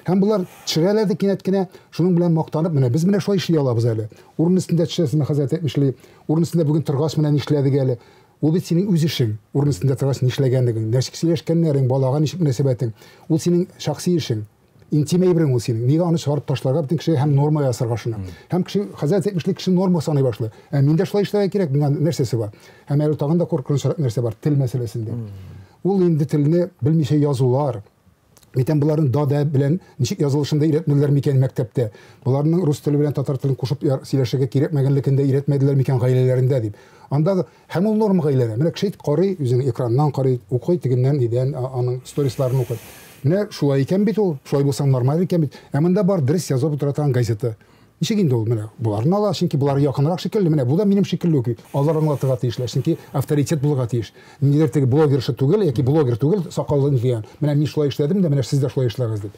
Һәм болар төшерәләр дә кинәт кенә, шуның белән мактанып, менә без менә шулай эшли алабыз әле. Урын өстендә төшәсезме, хәзрәт әйтмешли, урын өстендә бүген торгач менә нишләдек әле. Ул бит синең үз эшең. Урын өстендә торгач нишләгәнлегең, ничек сөйләшкәннәрең, балага ничек мөнәсәбәтең. Ул синең шәхси эшең. Интим әйберең ул синең. Нигә аны чыгарып ташларга бөтен кешегә һәм норма ясарга шуны. Һәм кеше, хәзрәт әйтмешли, кеше норма саный башлый. Ә мин дә шулай эшләргә кирәк, миңа нәрсәсе бар? Һәм әле тагын да куркынычрак нәрсә бар, тел мәсьәләсендә. Ул инде телне белмичә язулар, Микән боларның да дә белән ничек язылышын да өйрәтмәделәр микән мәктәптә? Боларның рус теле белән татар телен кушып сөйләшергә кирәкмәгәнлеген дә өйрәтмәделәр микән гаиләләрендә дип. Анда һәм ул нормага әйләнә. Менә кеше карый, үзенең экраннан карый, укый, тегеннән, нидән, аның сторисларын укый. Менә шулай икән бит ул, шулай булсаң нормаль икән бит. Ә монда бар дөрес язып утыра торган газета. Ничек инде ул менә боларны ала, чөнки болар якынрак шикелле, менә бу да минем шикелле үк. Алар аңлатырга тиешләр, чөнки авторитет булырга тиеш. Ниндидер теге блогерша түгел яки блогер түгел, сакаллы дигән. Менә мин шулай эшләдем дә, менә сез дә шулай эшләгез дип.